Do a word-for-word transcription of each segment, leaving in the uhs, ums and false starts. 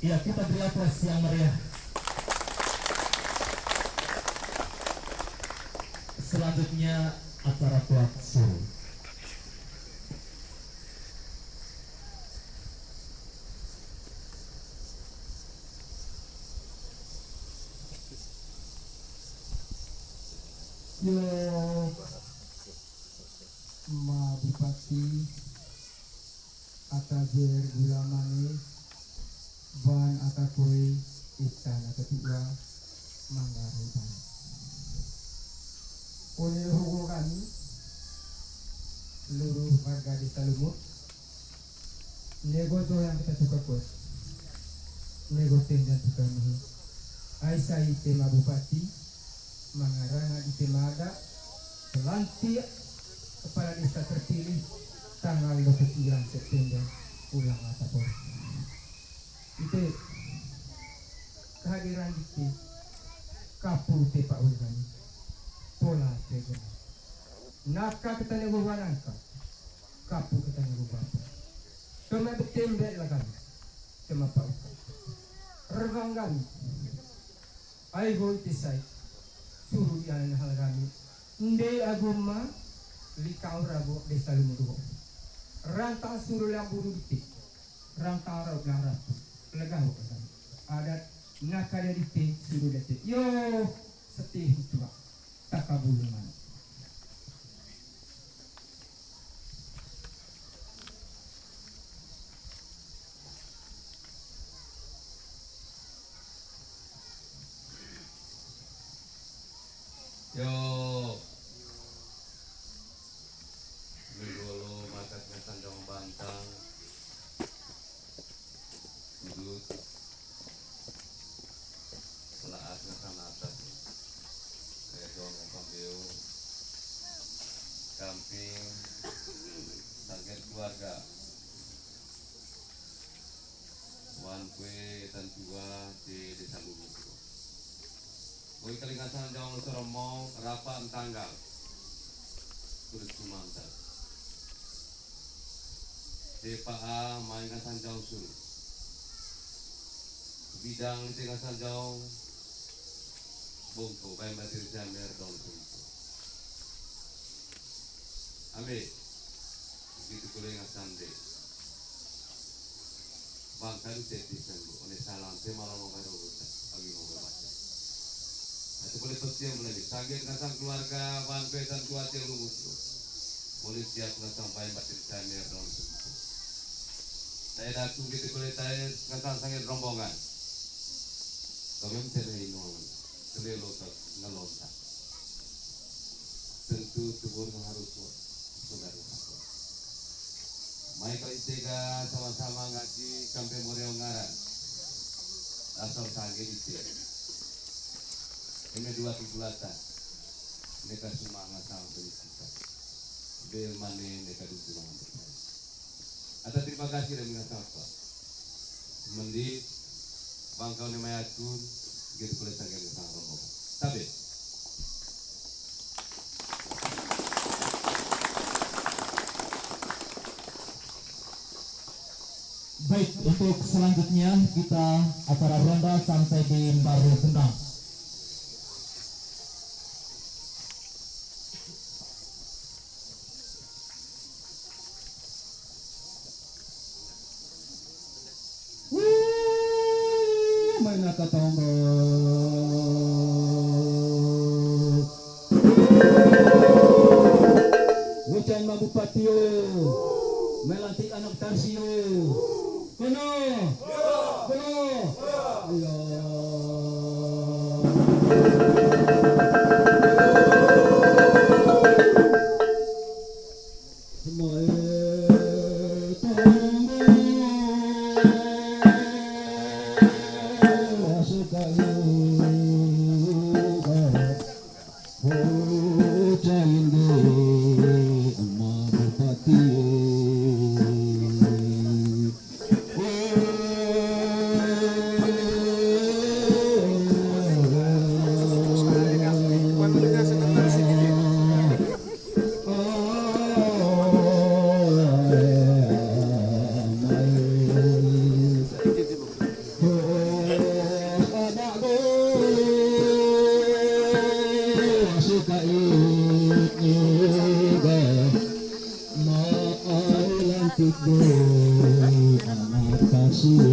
Ya, kita beri aplaus yang meriah. Selanjutnya, acara Tuak Suru. Yo, Ma Bupati, ata jer gula mane, ban ata kue, ita na ketua, Manggarai Barat. Oleh hugo kami, seluruh warga Desa Lumut, nego jo yang kita suka kuat, nego tendan suka muhu. Ai sai tema bupati, mangarana di tema ada, pelantik kepala desa terpilih tanggal dua puluh sembilan September, ulang ata pori. Ite kehadiran ite, kapu ite pa ulihan, pola ite guna. Naka kita nego wanangka, kapu kita nego bapa. Cuma betembe lah kami, cuma pa uka. Revang kami. Ai goi ite sai, suru yang hal kami. Nde agama, likau rabo Desa Lumut ho. Rantang suru lambu dite. Rantang rau lambu. Legaho kami. Adat naka dia dite, suru dite. Yo, setih tua. Takabulungan. Yo. Minggu lo makat ngasang jong bantang. Udut. Laat ngasang atas. Kayak jong ngasang beo. Kamping. Target keluarga. Wan kue tantua te Desa Lumut. Koi kalingasan jong soromo rapa ntanggal. Kulit sumanta. Te pa a mai ngasan jong suru. Bidang te ngasan jong bongko, bai mbatir jamir dong suru. Ame. Gitu kule ngasan de. Bangka du teti sanggu, one salam, te malam mau kado kota, agi mau baca. Nah, itu boleh pasti yang mulai. Sanggen ngasang keluarga, bangka dan tua te lumus. Boleh siap ngasang bayi batin saya mer dong semua. Saya daku gitu boleh saya ngasang sanggen rombongan. Kami mencari inul, kelelo tak ngelontak. Tentu tubur harus saudara. Mai kali tega sama-sama ngaji kampe Moreo ngaran. Asal sage ite. Eme dua tugulata. Neka sumanga sama penyiksa. Bel mane neka dukungan. Ata terima kasih dan minasapa. Mending bangkau ne mayatun, gitu boleh sage minasapa. Tabe. Baik, untuk selanjutnya kita acara ronda sampai di Mbaru Kendang. Wih, main angkat tombol. Ngucai ma bupati yo. Melantik anak tarsi yo. Kono. Kono. Iya. Kaiga maai lantik do anak tasik.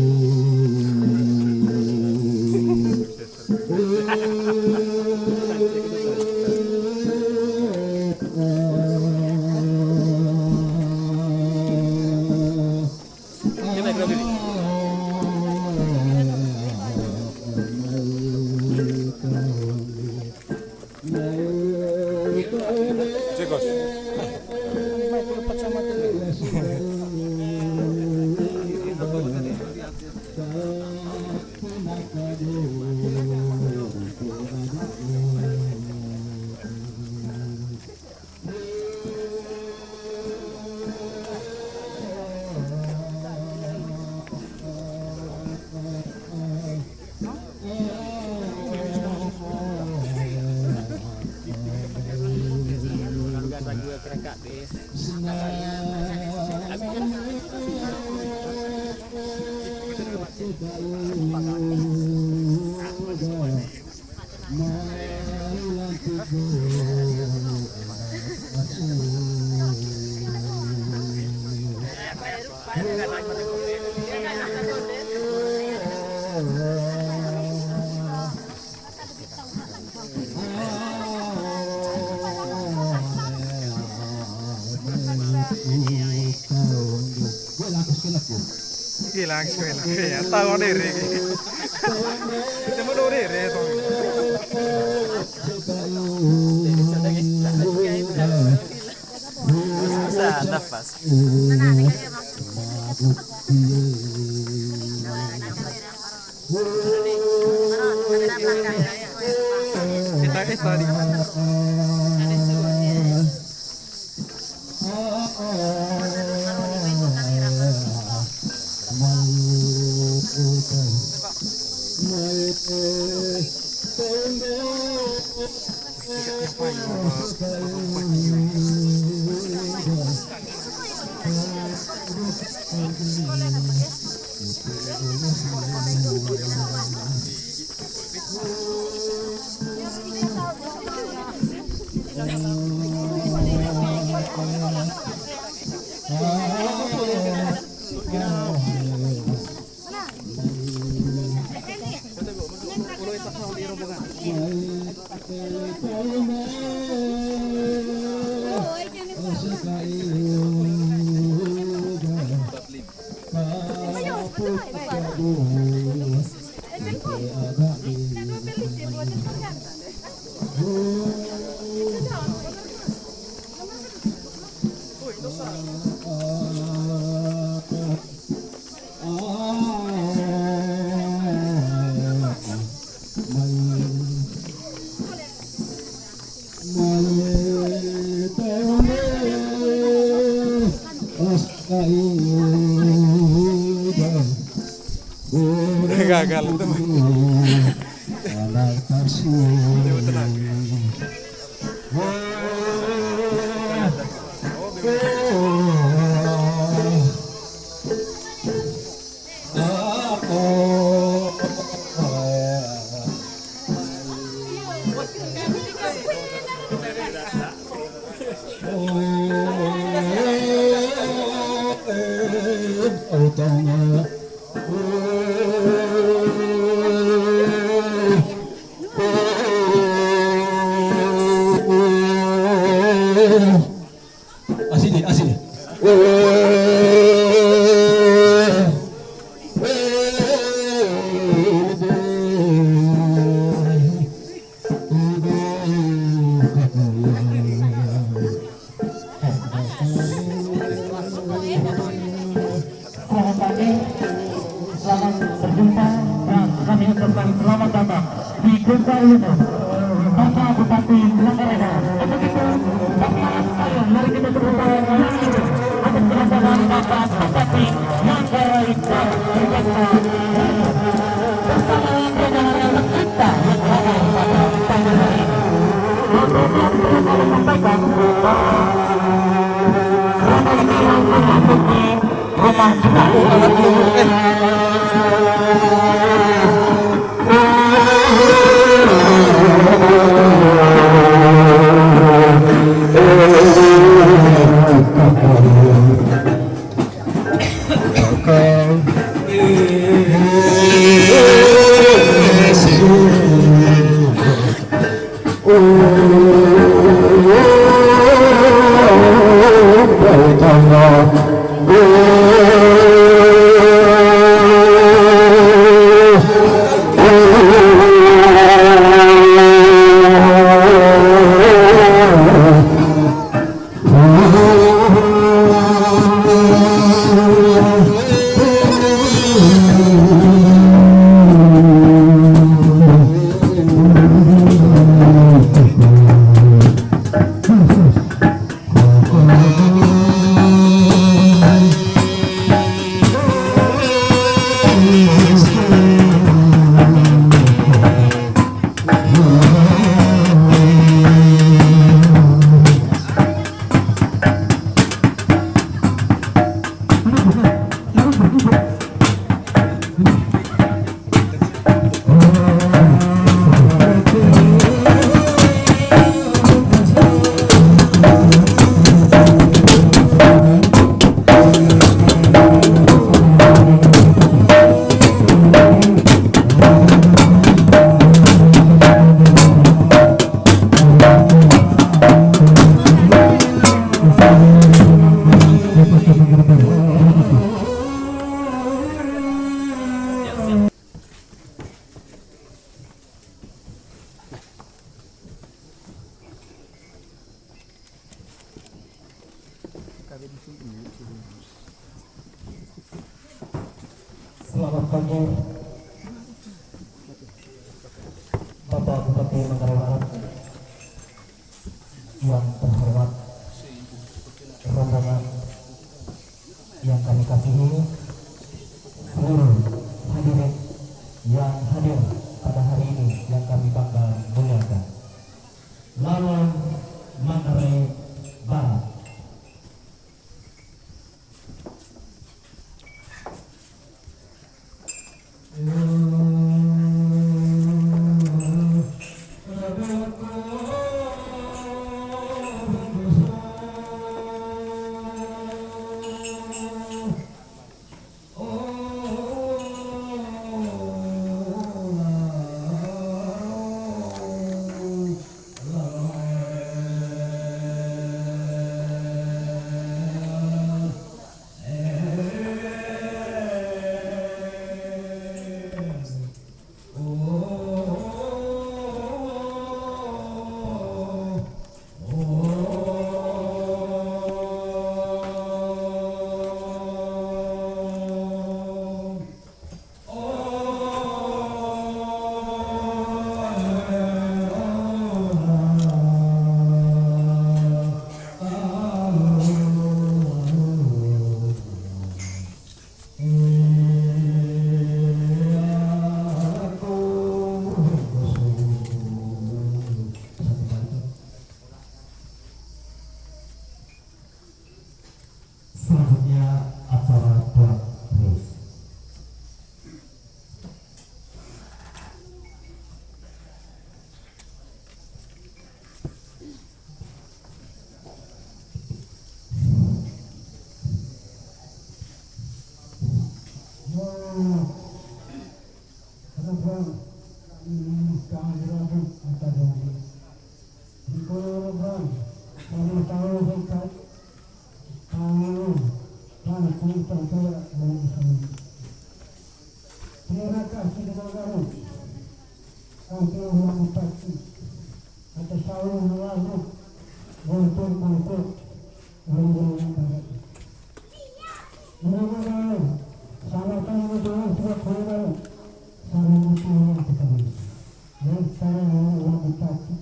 Chicos. Hilang sekolah. Ya, tahu deh, Riki. Kita mau dore, Riki. Susah nafas. Kita, eh, tadi. Gagal, teman. Coba tenang. Asini, asini. Selamat pagi, selamat berjumpa, dan kami ucapkan selamat datang di Desa Ulumu, Bapak Bupati Manggarai. Untuk itu, Bapak, ayo, mari kita tepuk tangan yang meriah untuk kedatangan Bapak Bupati Manggarai dan Desa Ulumu. Bersama rombongan yang tercinta yang hadir pada pagi hari ini. Untuk yang perlu kami sampaikan, Bapak ini yang memasuki rumah kita. Oh, anak lu, eh. Selamat pagi, Bapak Bupati Manggarai Barat yang terhormat, rombongan yang kami kasihi, seluruh hadirin yang hadir pada hari ini yang kami bangga muliakan. Lawang Manggarai Barat. Selanjutnya acara drag race. Terima kasih dengan kami. Sampai orang pasti atas selalu melalui untuk untuk orang yang barat. Mudah-mudahan sama-sama berdoa sudah kembali sama-sama kita. Dan sekarang orang pasti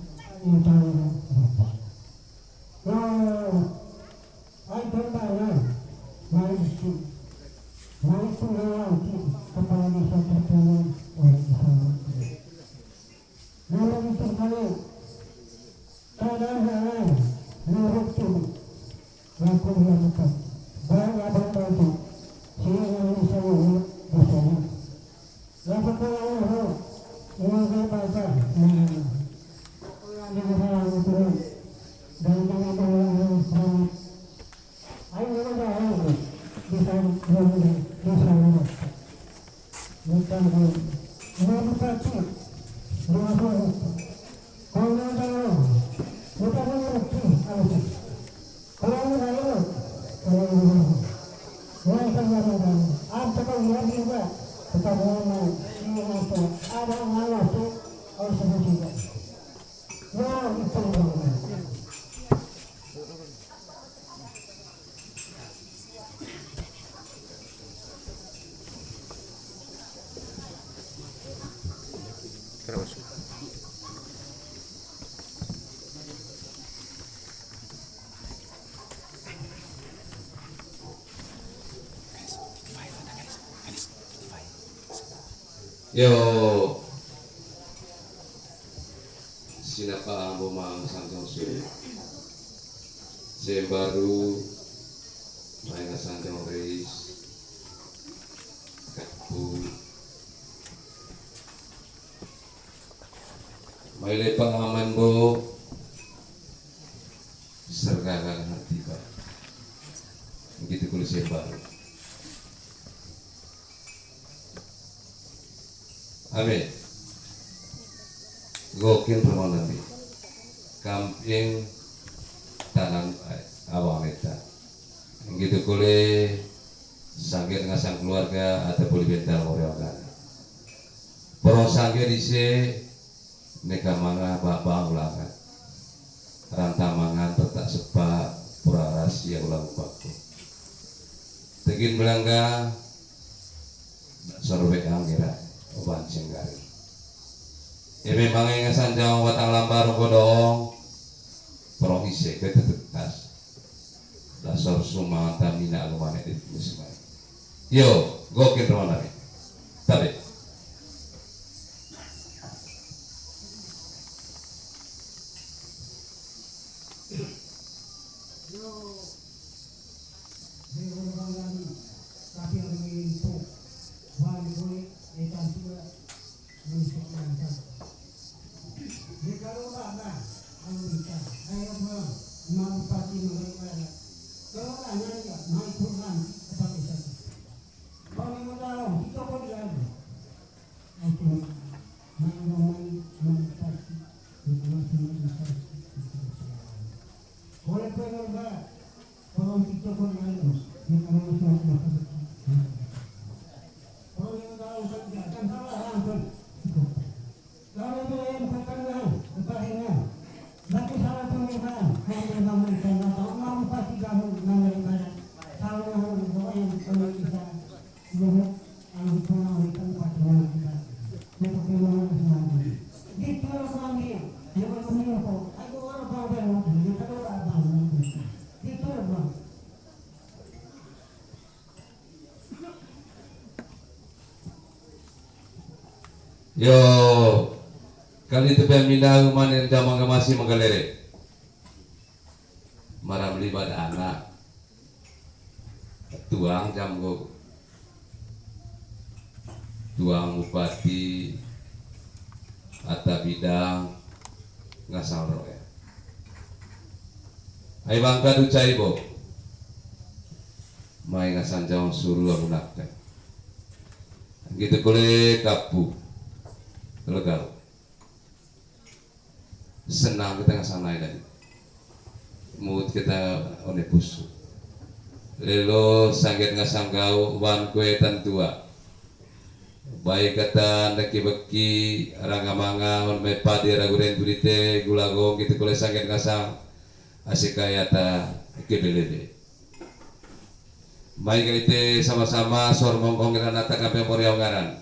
yang tahu apa. Wah, ai tentara, mari itu, mari itu lewati kepala desa terpilih oleh Islam. Mari itu kali, kadang jalan, mari itu, laku dilakukan. Baik ada bantu, sehingga Indonesia ini bersama. Laku kau, ini saya baca, ini. Aku yang jadi salah itu, dan jangan ada orang yang selamat. Ayo, udah, ayo. Bisa, udah, udah. Bisa, udah. Bukan, udah. Udah, bukan, sih. Udah, udah. Kalau udah, Yo. Sinapa ambo mang sanjong suri. Sembaru, maenga sanjong reis. Kapu. Mai lepa aman bo. Sergaga hati ba. Begitu kulo sembaru. Amin. Gokin rumah nabi. Kamping tanan, eh, awang eta. Gitu kole sanggen ngasang keluarga atau poli bentar moreokan. Poro sanggen ise neka manga ba, ba ulangan. Ranta mangan retak sepa pura rahasia ulang bako. Tegin belangga sorbe anggera oban senggari. Eme mangenga sanjang watang lambar godong. Prong ise ketetetas. Dasar sumang tamina lumane di musimai. Yo, gokin rumah nabi. Tabe. Yo, kali tepe minau manen jamang kemasi menggalere. Maram libat anak. Tuang jam go. Tuang bupati, ata bidang, ngasang roe. Ai bangka du cai bo. Mai ngasang jaong suru amunakan. Gitu kole kapu. Legau. Senang kita ngasang nai tadi. Mut kita one pusu. Lelo sangget ngasang gau wan kue tantua. Baik kata ndaki beki ranga manga on mai padi raguren burite gula gong gitu kole sangget ngasang asik kaya ta kebelebe. Mai kali te sama-sama sor mongkong ngeran ata kape moriau ngaran.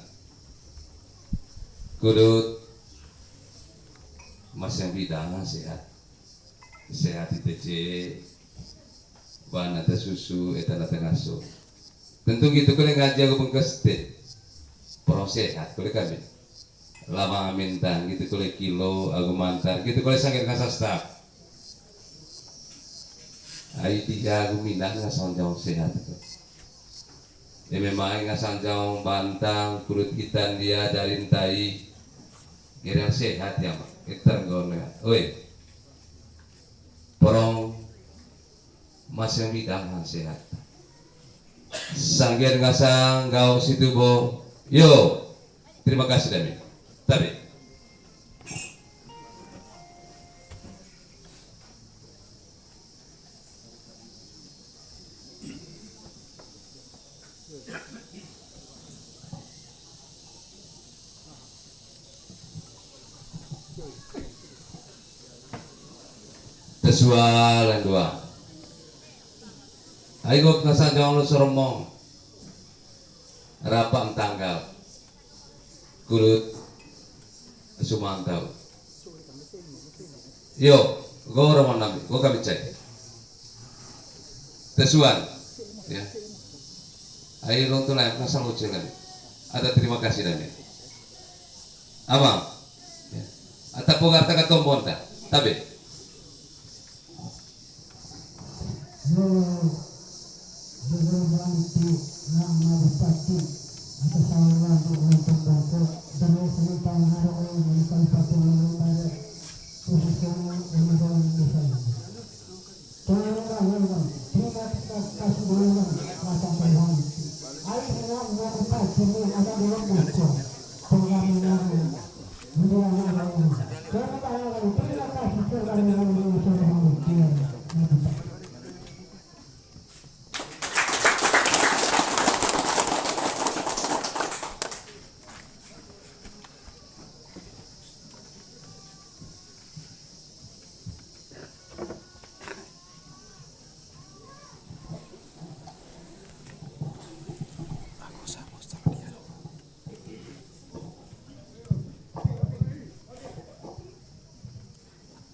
Kudut Mas yang bidang sehat. Sehat ite ce. Bana ta susu eta na tengaso. Tentu gitu kole ngaji aku bengkes te. Pro sehat kole kami. Lama amintang gitu kole kilo aku mantar gitu kole sanggen kasasta. Ai tiga aku minang ngasang jaong sehat. Eme mai ngasang jaong bantang, kulut itan dia darin tai. Gerel sehat ya, Mak. Iter nggon ya. Oi. Porong masih bidang sehat. Sanggen ngasang gaong situ bo. Yo. Terima kasih dami. Tapi Tesual yang dua. Ai gok nasa jong lo soromong. Rapa tanggal. Kulut sumantau. Yo, go roman nami, go kami cek. Tesuan. Ya. Ai long tu lain pasal ucil kami. Ada terima kasih dami. Amang. Ya. Ata pogar ta katombon ta. Tabe.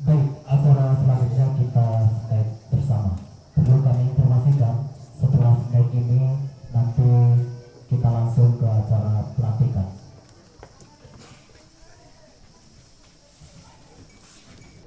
Baik, acara selanjutnya kita snack bersama. Perlu kami informasikan, setelah snack ini nanti